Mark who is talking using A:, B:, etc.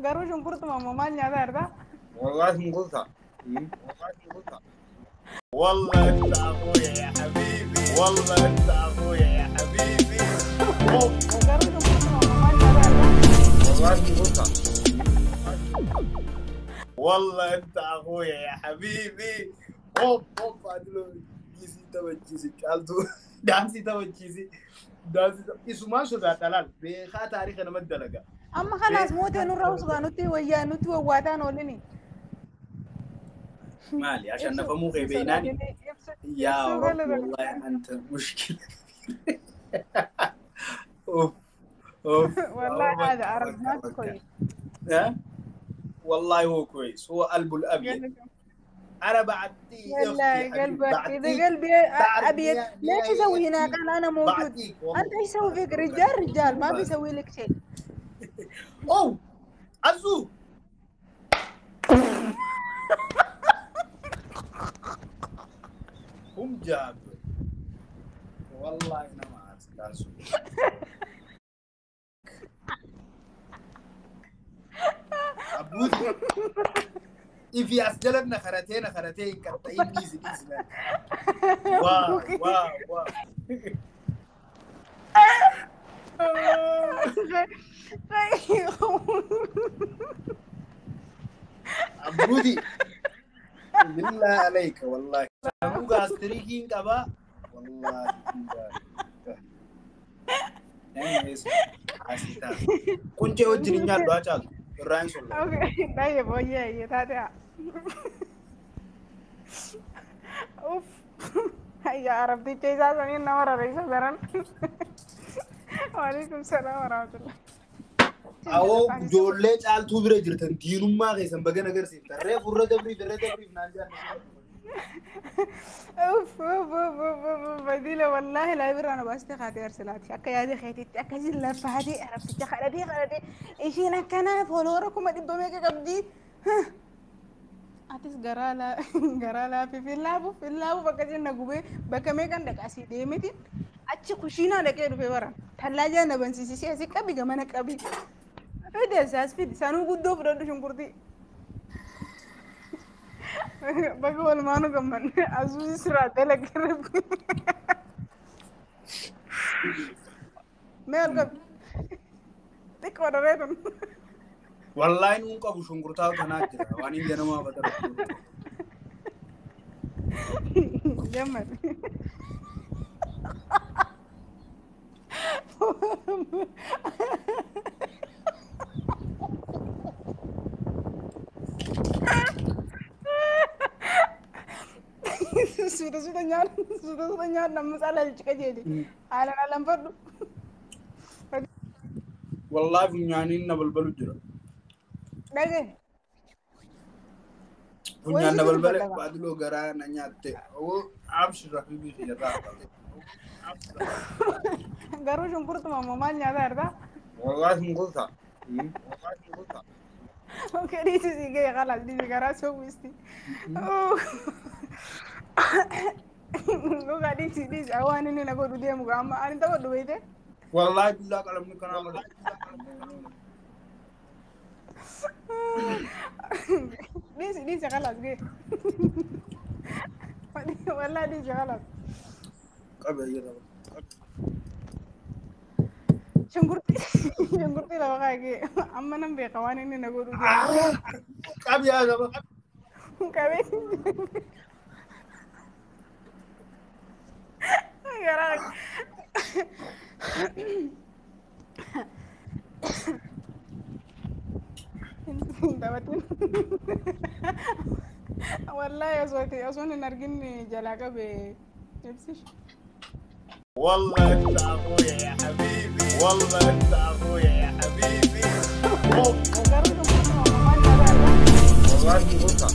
A: Garuu shunkurtuma ammoo maal nyaata argaa?
B: والله شنقلتها. والله شنقلتها. والله انت اخويا يا حبيبي، والله انت اخويا يا حبيبي.
A: Garuu shunkurtuma ammoo maal nyaata argaa?
B: والله شنقلتها. والله انت اخويا يا حبيبي. اوب اوب ادلو جيسي تبجيسي قالتو دانسي تبجيسي دانسي isumaan sodaadha laal beekaa taariika nama dalaga.
A: Amma kanaas mootii nurra usgaa nutti wayyaa nutti wawwaataan oolini.
B: مالي عشان نفهمو غيبيناني يا رب والله انت مشكله. اوف اوف.
A: والله هذا عرب ما كويس.
B: ها والله هو كويس، هو قلبه الابيض. انا بعديه
A: والله قلبك اذا قلبي ابيض ليش يسوي هناك؟ انا موجود، انت ايش يسوي فيك؟ رجال رجال ما بيسوي لك شيء.
B: اوه عزو هم جاب والله انا ما اعرف عزو. عبود في أسجلنا خرتين خرتين كرتين إيزي إيزي. واو واو واو. عبودي بالله عليك والله أبوك أستريكين كبا والله. كنت أوجري نيا دواجال
A: اوكي طيب وياي تابع. اوف هيا عرفتي كيف سنين نورا ليس درن. وعليكم السلام ورحمة الله.
B: أو جولة caaltuu bira jirtan diinummaa keessan baga agarsiiftan reefu irra dabriif irra dabriif naan jedhan.
A: اوف اوف اوف اوف بديلة والله لا يبر انا باستي خاطي ارسلاتي akka yaada keetitti akkasiin lafaatee arabticha kadhatee kadhatee ishiin akkana fooloora 100,000 meeqa qabdi. Atis garaa garaa laafii fi laafuuf fi laafuuf akkasiin na gubee bakka meeqan dhaqa asii deemetiin achi kushiinaa dhaqee dhufe bara tallaajaa na bansiisisee asii qabi gamana qabi fide isaas fidi sanuu guddoo fudhadhu shunkurtii. Baga walumaanuu gammanne asuusi siraa dalagirratti. Mee ol qabi xiqqoo daree tun.
B: Wallahi nuun qabu shunkurtaa kanaa jira waan hin ganamaa batara.
A: Gammad. Suuta suuta nyaadhu suuta suuta nyaadhu amma caalaa jijjiqa jeeti. Haalaan haalaan fadhu.
B: Wallahi funyaaniin na balbalu jira.
A: Dhagee.
B: Funyaan na balbale baadiloo garaa na nyaatte. Oo abshir habibi irraa.
A: Garuu shunkurtuma ammoo maal nyaata argaa?
B: Wallahi shunkurta. Wallahi shunkurta.
A: Okay, dhiisi sii ga'e khalaas dhiisi garaa soowwisti. Dhugaa dhiisi dhiisi waan inni na godhu deemu amma ani ta'u godhu beekte.
B: Wallahi billaa qalamni kanaa malee.
A: Dhiisi dhiisi khalaas ga'e. Wallahi dhiisi khalaas.
B: Qabe jira.
A: Shunkurtii shunkurtii lafa kaa'e amma nan beeka waan inni na godhu deemu.
B: Qabi yaa saba.
A: Qabee. Garaa. Taphatiin. Wallahi osoo hin argin jalaa qabe ibsish.
B: والله انت اخويا يا حبيبي، والله انت اخويا يا حبيبي.
A: Garuu shunkurtuma ammoo maal nyaata argaa?
B: والله شنقلتها.